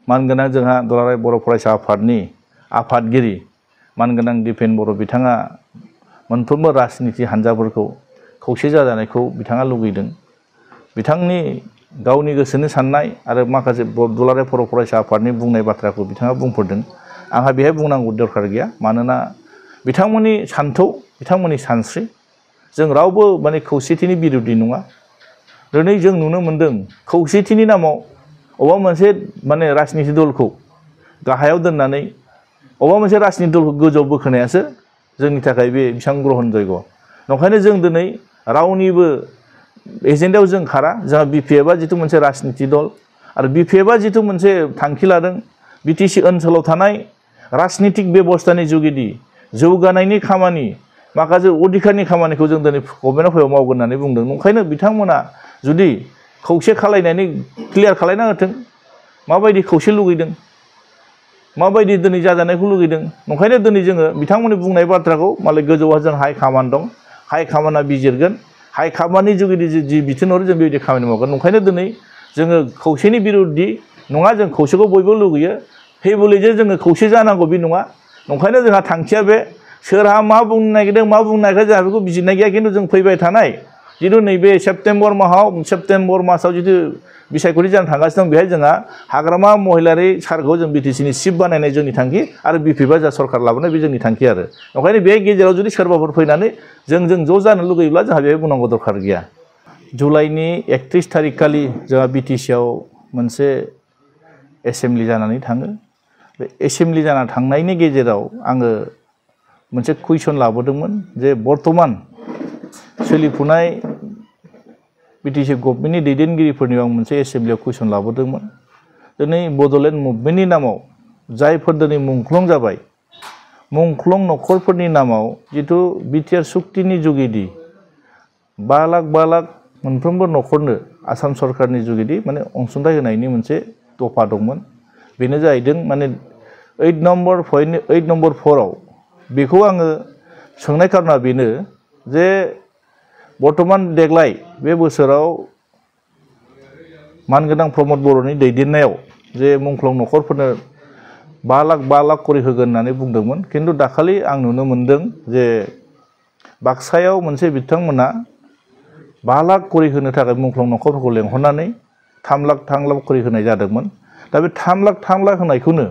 मानगोनां जोंहा दुलाराय बर' फरायसा आफादनि आफादगिरि मानगोनां दिपेन बर' बिथाङा मोनफ्रोमबो राजनिति हानजाफोरखौ खौसे जाजानायखौ बिथाङा लुगैदों। बिथांनि गावनि गोसोनि साननाय आरो माखासे दुलाराय बर' फरायसा आफादनि बुंनाय बाथ्राखौ बिथाङा बुंफोरदों। आंहा बेहाय बुंनांगौ दरखार गैया, मानोना बिथांमोननि सान्थौ, बिथांमोननि सानस्रि, जों रावबो माने खौसेथिनि बिरोधि नङा। दिनै जों नुनो मोन्दों खौसेथिनि नामाव अबेबा मोनसे माने राजनिति दलखौ गाहायाव दोननानै अबेबा मोनसे राजनिति दलखौ गोजौआव बोखोनायासो जोंनि थाखाय बे बिसां ग्रहन जयग'। नंखायनो जों दिनै रावनिबो एजेन्डायाव जों खारा। जोंहा बिपिएफआ जिथु मोनसे राजनिति दल आरो बिपिएफआ जिथु मोनसे थांखि लादों बिटिसि ओनसोलाव थानाय राजनितिक बेबस्थानि जुगिदि जौगानायनि खामानि माखासे अधिकारनि खामानिखौ जों दिनै गभर्नमेन्टआव फैबा मावगोन होननानै बुंदों। नंखायनो बिथांमोना जुदि खौसे खालायनायनि क्लियार खालायना होथों माबायदि खौसे लुगैदों, माबायदि दिनै जाजानायखौ लुगैदों। नंखायनो दिनै जोङो बिथांमोननि बुंनाय बाथ्राखौ मालाय गोजौआव जों हाइ कामान दं, हाइ कामाना बिजिरगोन, हाइ कामाननि जुगिदि जि बिथोन हरो जों बेबायदि खामानि मावगोन। नंखायनो दिनै जोङो खौसेनि बिरुद्धि नङा, जों खौसेखौ बयबो लुगैयो। हेबुलि जे जोङो खौसे जानांगौ बे नङा। नंखायनो जोंहा थांखिया बे सोरहा मा बुंनो नागिरदों मा बुंनो नागिरदों जोंहा बेखौ बिजिरनाय गैया। खिन्थु जों फैबाय थानाय जिथु नैबे सेप्तेम्बर मासाव जिथु बिसायख'थि जानो थांगासिनो दं, बेहाय जोंहा हाग्रामा महिलारि सारखौ जों बिटिसिनि चिफ बानायनाय जोंनि थांखि आरो बिपिएफआ जा सरकार लाबोनाय बे जोंनि थांखि आरो। ओंखायनो बे गेजेराव जुदि सोरबाफोर फैनानै जों ज' जानो लुगैयोब्ला जोंहा बेहाय बुंनांगौ दरखार गैया। जुलाइनि 31 थारिख खालि जोंहा बिटिसिआव मोनसे एसेम्बलि जानानै थाङो। बे एसेम्बलि जाना थांनायनि गेजेराव आङो मोनसे कुइसन लाबोदोंमोन जे बर्तमान सोलिफुनाय बिटिसि गभर्नमेन्टनि दैदेनगिरिफोरनियाव आं मोनसे एसेम्बलियाव कुइसन लाबोदोंमोन। दिनै बड'लेण्ड मुभमेन्टनि नामाव जायफोर दिनै मुंख्लं जाबाय, मुंख्लं न'खरफोरनि नामाव जिथु बिटिआर सुक्तिनि जुगिदि 5 लाख मोनफ्रोमबो न'खरनो आसाम सरकारनि जुगिदि माने अनसुंथाइ होनायनि मोनसे दफा दंमोन। बेनो जाहैदों माने 8 नम्बर 4आव बेखौ आङो सोंनाय खारना बेनो जे बर्तमान देग्लाय बे बोसोराव मानगोनां प्रमद बर'नि दैदेननायाव जे मुंख्लं न'खरफोरनो 5 लाख करि होगोन होननानै बुंदोंमोन। खिन्थु दाखालि आं नुनो मोन्दों जे बाक्सायाव मोनसे बिथांमोना 5 लाख करि होनो थाखाय मुंख्लं न'खरफोरखौ लेंहरनानै 3 लाख करि होनाय जादोंमोन। दा बे 3 लाख होनायखौनो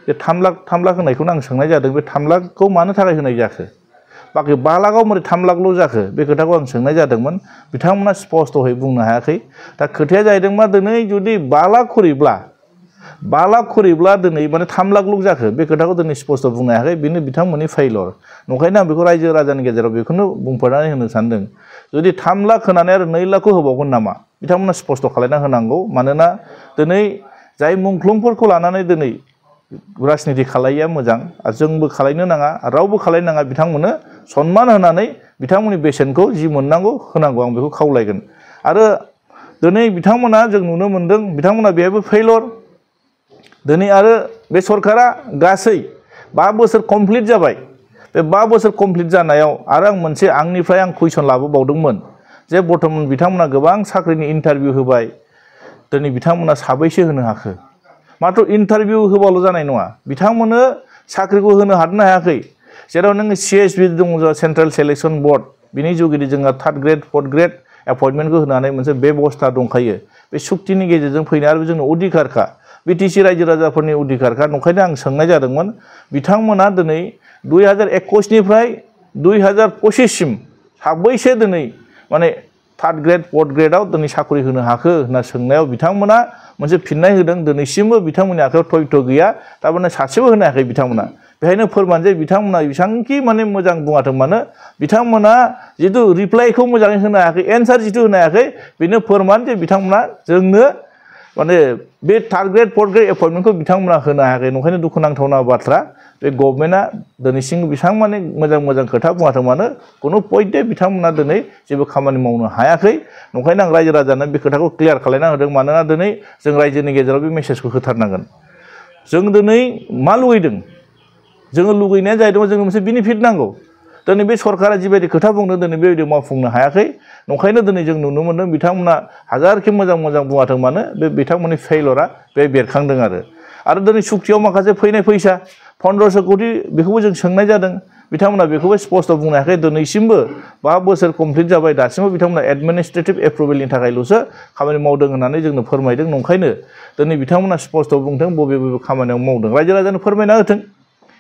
बे 3 लाख होनायखौनो आं सोंनाय जादों, बे 3 लाखखौ मानो थाखाय होनाय जाखो? बाखि 5 लाखआव मारै 3 लाखल' जाखो बे खोथाखौ आं सोंनाय जादोंमोन। बिथांमोना स्पष्टयै बुंनो हायाखै। दा खोथाया जाहैदों मा, दिनै जुदि 5 लाख करिब्ला दिनै माने 3 लाखल' जाखो बे खोथाखौ दिनै स्पष्ट बुंनो हायाखै। बेनो बिथांमोननि फेइलर। नंखायनो आं बेखौ रायजो राजानि गेजेराव बेखौनो बुंफोरनानै होनो सानदों, जुदि 3 लाख होनानै आरो 2 लाखखौ होबावगोन नामा बिथांमोना स्पष्ट खालायना होनांगौ। मानोना दिनै जाय मुंख्लंफोरखौ लानानै दिनै राजनिति खालायिया मोजां, जोंबो खालायनो नाङा, रावबो खालायनो नाङा। बिथांमोननो सनमान होनानै बिथांमोननि बेसेनखौ जि मोननांगौ होनांगौ, आं बेखौ खावलायगोन। आरो दिनै बिथांमोना जों नुनो मोन्दों बिथांमोना बेहायबो फेइलर। दिनै आरो बे सरकारा गासै 5 बोसोर कमप्लिट जाबाय। बे 5 बोसोर कमप्लिट जानायाव आरो आं मोनसे आंनिफ्राय आं कुइसन लाबोबावदोंमोन जे बर्तमान बिथांमोना गोबां साख्रिनि इन्टारभिउ होबाय, दिनै बिथांमोना साबैसे होनो हाखो? मात्र इन्टारभिउ होबाल' जानाय नङा, बिथांमोननो साख्रिखौ होनो हादोंना हायाखै? जेराव नोङो CSB दङ, सेन्ट्रेल सिलेक्सन बर्ड, बिनि जुगिदि जोंहा 3rd ग्रेड 4th ग्रेड एपइन्टमेन्टखौ होनानै मोनसे बेबस्था दंखायो। बे सुक्तिनि गेजेरजों फैनाय आरो जोंनि अधिकारखा, बिटिसि रायजो राजाफोरनि अधिकारखा। नंखायनो आं सोंनाय जादोंमोन बिथांमोना दिनै 2021 निफ्राय 2025 सिम साबैसे दिनै माने 3rd ग्रेड 4th ग्रेडआव दिनै साख्रि होनो हाखो होनना सोंनायाव बिथांमोना मोनसे फिननाय होदों, दिनैसिमबो बिथांमोननि आखायाव थयथ' गैया, थारमाने सासेबो होनो हायाखै बिथांमोना। बेहायनो फोरमान जे बिथांमोना बेसेबांखि माने मोजां बुङाथों मानो बिथांमोना जिथु रिप्लाइखौ मोजाङै होनो हायाखै, एन्सार जिथु होनो हायाखै, बेनो फोरमान जे बिथांमोना जोंनो माने बे 3rd ग्रेड 4th ग्रेड एपइन्टमेन्टखौ बिथांमोना होनो हायाखै। नंखायनो दुखुनांथावना बाथ्रा, बे गभर्नमेन्टआ दिनैसिम बेसेबां माने मोजां खोथा बुङाथों मानो खुनु पइन्टै बिथांमोना दिनै जेबो खामानि मावनो हायाखै। नंखायनो आं रायजो राजानो बे खोथाखौ क्लियार खालायना होदों। मानोना दिनै जों रायजोनि गेजेराव बे मेसेजखौ होथारनांगोन। जों दिनै मा लुगैदों? जोङो लुगैनाया जाहैदों जोंनो मोनसे बेनिफिट नांगौ। दिनै बे सरकारा जिबायदि खोथा बुंदों दिनै बेबायदि मावफुंनो हायाखै। नंखायनो दिनै जों नुनो मोन्दों बिथांमोना हाजारखि मोजां बुङाथों मानो बे बिथांमोननि फेइलरा बे बेरखांदों आरो। आरो दिनै सुक्तियाव माखासे फैनाय फैसा 1500 कोटी बेखौबो जों सोंनाय जादों बिथांमोना बेखौबो स्पष्ट बुंनो हायाखै दिनैसिमबो 5 बोसोर कमप्लिट जाबाय दासिमबो बिथांमोना एडमिनिस्ट्रेटिभ एप्रुभेलनि थाखायल'सो खामानि मावदों होननानै जोंनो फोरमायदों नंखायनो दिनै बिथांमोना स्पष्ट बुंदों बबे बबे खामानियाव मावदों रायजो राजानो फोरमायना होथों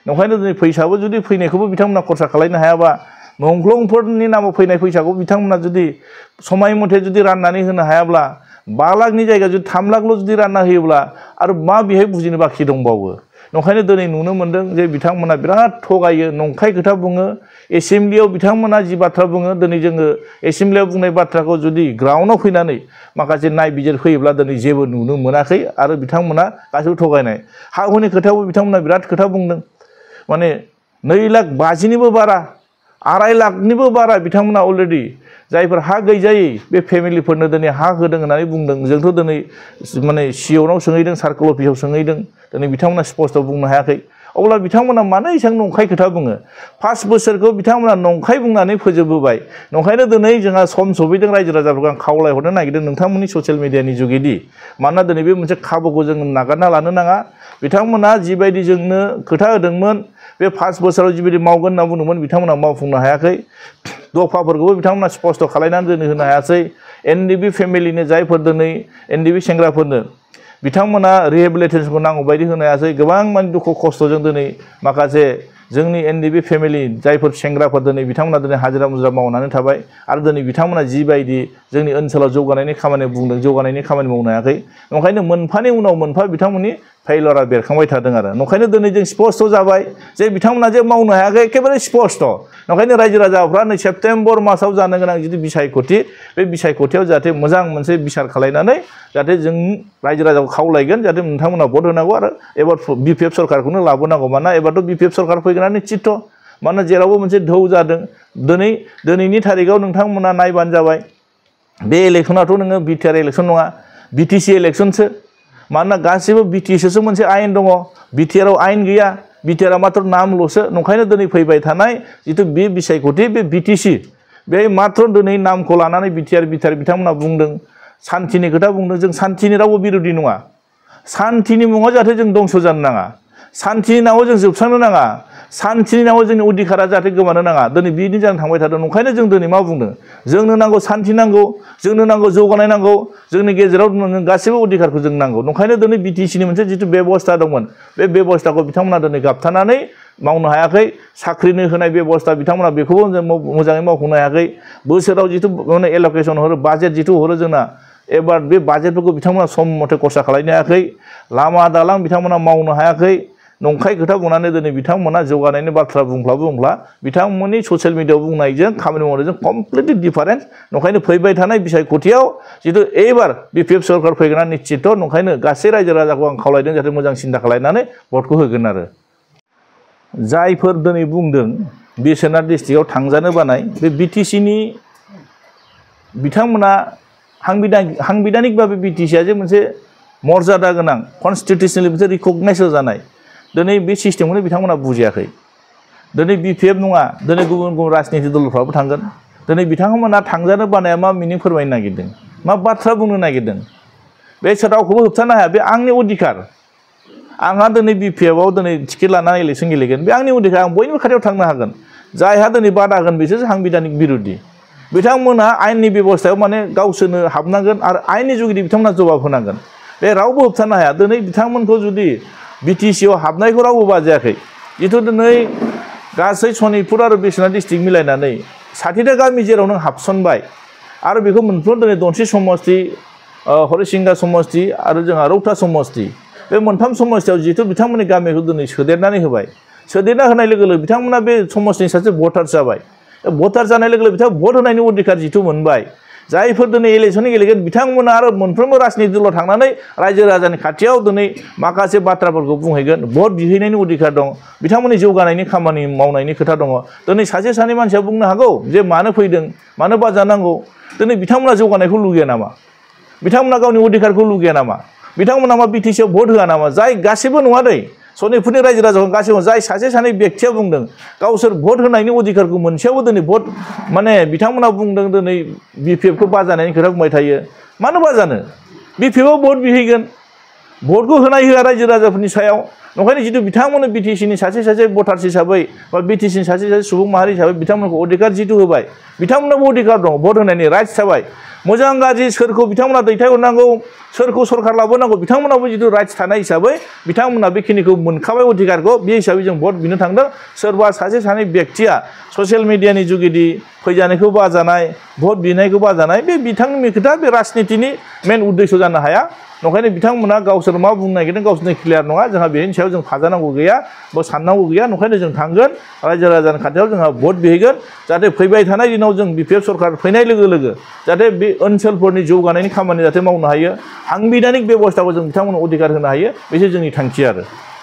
नंखायनो दिनै फैसाबो जुदि फैनायखौबो बिथांमोना खरसा खालामनो हायाबा मुंख्लंफोरनि नामाव फैनाय फैसाखौ बिथांमोना जुदि समाय मथे जुदि राननानै होनो हायाब्ला 5 लाखनि जायगायाव जुदि 3 लाखल' जुदि रानना होयोब्ला आरो मा बेहाय बुजिनो बाखि दंबावो नंखायनो दिनै नुनो मोनदों जे बिथांमोना बिराद थगायो नंखाय खोथा बुङो एसेम्ब्लियाव बिथांमोना जि बाथ्रा बुङो दिनै जोङो एसेम्ब्लियाव बुंनाय बाथ्राखौ जुदि ग्राउन्डआव फैनानै माखासे नायबिजिर फैयोब्ला दिनै जेबो नुनो मोनाखै आरो बिथांमोना गासैबो थगायनाय हा हुनि खोथायावबो बिथांमोना बिराद खोथा बुंदों माने 2,50,000निबो बारा 2.5 लाखनिबो बारा बिथांमोना अलरेडि जायफोर हा गैजायै बे फेमिलिफोरनो दिनै हा होदों होननानै बुंदों जोंथ' दिनै माने सिअ'नाव सोंहैदों सार्कल अफिसाव सोंहैदों दिनै बिथांमोना स्पष्ट बुंनो हायाखै अब्ला बिथांमोना मानो एसेबां नंखाय खोथा बुङो 5 बोसोरखौ बिथांमोना नंखाय बुंनानै फोजोबबोबाय नंखायनो दिनै जोंहा सम सफैदों रायजो राजाफोरखौ आं खावलायहरनो नागिरदों नोंथांमोननि ससियेल मिडियानि जुगेदि मानोना दिनै बे मोनसे खाबुखौ जों नागारना लानो नाङा बिथांमोना जिबायदि जोंनो खोथा होदोंमोन बे 5 बोसोराव जिबायदि मावगोन होनना बुंदोंमोन बिथांमोना मावफुंनो हायाखै दफाफोरखौबो बिथांमोना स्पष्ट खालायनानै दोननो होनो हायासै एनडिबि फेमिलिनो जायफोर दिनै एनडिबि सेंग्राफोरनो बिथांमोना रिहेबिलिटेसनखौ नांगौ बायदि होनो हायासै गोबां माने दुखु खस्थ'जों दिनै माखासे जोंनि एनडिबि फेमिलि जायफोर सेंग्राफोर दिनै बिथांमोना दिनै हाजिरा मुजिरा मावनानै थाबाय आरो दिनै बिथांमोना जिबायदि जोंनि ओनसोलाव जौगानायनि खामानि बुंदों जौगानायनि खामानि मावनो हायाखै ओंखायनो मोनफानि उनाव मोनफा बिथांमोननि फेइलुरा बेरखांबाय थादों आरो ओंखायनो दिनै जों स्पष्ट जाबाय जे बिथांमोना जे मावनो हायाखै एखेबारे स्पष्ट ओंखायनो रायजो राजाफ्रा नै सेप्तेम्बर मासाव जानो गोनां जुदि बिसायख'थि बे बिसायख'थियाव जाहाथे मोजां मोनसे बिसार खालायनानै जाहाथे जों रायजो राजाखौ खावलायगोन जाहाथे नोंथांमोना भट होनांगौ आरो एबार बिपिएफ सरकारखौनो लाबोनांगौ मानोना एबारथ' बिपिएफ सरकार फैगोना निश्चित मानोना जेरावबो मोनसे ढौ जादों दिनैनि थारिखआव नोंथांमोना नायबानो जाबाय बे इलेक्सनाथ' नोङो बिटिआर इलेक्सन नङा बिटिसि इलेक्सनसो मानोना गासिबो बिटिसिसो मोनसे आयेन दङ बिटिआरआव आयेन गैया बिटिआरआ मात्र नामल'सो नंखायनो दिनै फैबाय थानाय जिथु बे बिसायख'थि बे बिटिसि बे मात्र दिनै नामखौ लानानै बिटिआर बिथांमोना बुंदों सान्थिनि खोथा बुंदों जों सान्थिनि रावबो बिरोधि नङा सान्थिनि मुङाव जाहाथे जों दंस' जानो नाङा सान्थिनि नामाव जों जोबस्रांनो नाङा सान्थिनि नामाव जोंनि अधिकारा जाहाथे गोमानो नाङा दिनै बिदि जानो थांबाय थादों ओंखायनो जों दिनै मा बुंदों जोंनो नांगौ सान्थि नांगौ जोंनो नांगौ जौगानाय नांगौ जोंनि गेजेराव गासैबो अधिकारखौ जों नांगौ ओंखायनो दिनै बिटिसिनि मोनसे जिथु बेबस्था दंमोन बे बेबस्थाखौ बिथांमोना दिनै गाबथानानै मावनो हायाखै साख्रिनो होनाय बेबस्था बिथांमोना बेखौबो मोजाङै मावफुंनो हायाखै बोसोराव जिथु माने एल'केसन हरो बाजेट जिथु हरो जोंना एबार बे बाजेटफोरखौ बिथांमोना सम मथे खरसा खालामनो हायाखै लामा दालां बिथांमोना मावनो हायाखै नंखाय खोथा बुंनानै दिनै बिथांमोना जौगानायनि बाथ्रा बुंब्ला बिथांमोननि ससियेल मिडियायाव बुंनायजों खामानि मावनायजों कमप्लिटलि डिफारेन्ट नंखायनो फैबाय थानाय बिसायख'थियाव जिथु एबार बिपिएफ सरकार फैगोना निश्चित नंखायनो गासै रायजो राजाखौ आं खावलायदों जाहाथे मोजां सिन्था खालायनानै भटखौ होगोन आरो जायफोर दिनै बुंदों बिश्वनाथ डिस्ट्रिक्टआव थांजानो बानाय बे बिटिसिनि बिथांमोना हांबिधानिकभाबे बिटिसिआ जे मोनसे मर्यादा गोनां कनस्टिटिउसनेलि मोनसे रिकगनाइज जानाय दिनै बे सिस्टेमखौनो बिथांमोना बुजियाखै दिनै बिपिएफ नङा दिनै गुबुन गुबुन राजनिति दलफ्राबो थांगोन दिनै बिथांमोना थांजानो बानाया मा मिनिं फोरमायनो नागिरदों मा बाथ्रा बुंनो नागिरदों बे रावखौबो होबथानो हाया बे आंनि अधिकार आंहा दिनै बिपिएफआव दिनै टिकेट लानानै इलेक्सन गेलेगोन बे आंनि अधिकार आं बयनिबो खाथियाव थांनो हागोन जायहा दिनै बादा होगोन बिसोरसो हांबिधानिक बिरोधि बिथांमोना आयेननि बेबस्थायाव माने गावसोरनो हाबनांगोन आरो आयेननि जुगिदि बिथांमोना जबाब होनांगोन बे रावबो होबथानो हाया दिनै बिथांमोनखौ जुदि बिटिसिआव हाबनायखौ रावबो बाजायाखै जिथु दिनै गासै सनितपुर आरो बिश्वनाथ डिस्ट्रिक्ट मिलायनानै 60टा गामि जेराव नों हाबसनबाय आरो बेखौ मोनफ्रोम दिनै दनसि समस्ति हरिसिंगा समस्ति आरो जोंहा रौता समस्ति बे मोनथाम समस्तियाव जिथु बिथांमोननि गामिखौ दिनै सोदेरनानै होबाय सोदेरना होनाय लोगो लोगो बिथांमोना बे समस्तिनि सासे भटार जाबाय भटार जानाय लोगो लोगो बिथां भट होनायनि अधिकार जिथु मोनबाय जायफोर दिनै इलेक्सन गेलेगोन बिथांमोना आरो मोनफ्रोमबो राजनिति दलाव थांनानै रायजो राजानि खाथियाव दिनै माखासे बाथ्राफोरखौ बुंहैगोन भट बिहैनायनि अधिकार दं बिथांमोननि जौगानायनि खामानि मावनायनि खोथा दङ दिनै सासे सानै मानसिया बुंनो हागौ जे मानो फैदों मानो बाजानांगौ दिनै बिथांमोना जौगानायखौ लुगैया नामा बिथांमोना गावनि अधिकारखौ लुगैया नामा बिथांमोना मा बिटिसिआव भट होआ नामा जाय गासिबो नङा दै सनितपुरनि रायजो राजाखौ गासिबो जाय सासे सानै व्यक्तिया बुंदों गावसोर भट होनायनि अधिकारखौ मोनसेयावबो दिनै भट माने बिथांमोना बुंदों दिनै बिपिएफखौ बाजानायनि खोथा बुंबाय थायो मानो बाजानो बिपिएफआव भट बिहैगोन भटखौ होनाय होआ रायजो राजाफोरनि सायाव नंखायनो जितु बिथांमोननो बिटिसिनि सासे भटार्स हिसाबै बा बिटिसिनि सासे सुबुं माहारि हिसाबै बिथांमोनखौ अधिकार जितु होबाय बिथांमोननावबो अधिकार दं भट होनायनि राइट्स थाबाय मोजां गाज्रि सोरखौ बिथांमोना दैथायहरनांगौ सोरखौ सरकार लाबोनांगौ बिथांमोनावबो जितु राइट्स थानाय हिसाबै बिथांमोना बेखिनिखौ मोनखाबाय अधिकारखौ बे हिसाबै जों भट बिनो थांदों सोरबा सासे सानै व्यक्तिया ससियेल मिडियानि जुगेदि फैजानायखौ बाजानाय भट बिनायखौ बाजानाय बे बिथांनि खोथा बे राजनितिनि मेन उद्देश्य जानो हाया नंखायनो बिथांमोना गावसोर मा बुंनो नागिरदों गावसोरनो क्लियार नङा जोंहा बेनि सायाव जों फाजानांगौ गैया बा साननांगौ गैया नंखायनो जों थांगोन रायजो राजानि खाथियाव जोंहा भट बिहैगोन जाहाथे फैबाय थानाय दिनाव जों बिपिएफ सरकार फैनाय लोगो लोगो जाहाथे बे ओनसोलफोरनि जौगानायनि खामानि जाहाथे मावनो हायो सांबिधानिक बेबस्थाखौ जों बिथांमोननो अधिकार होनो हायो बेसो जोंनि थांखि आरो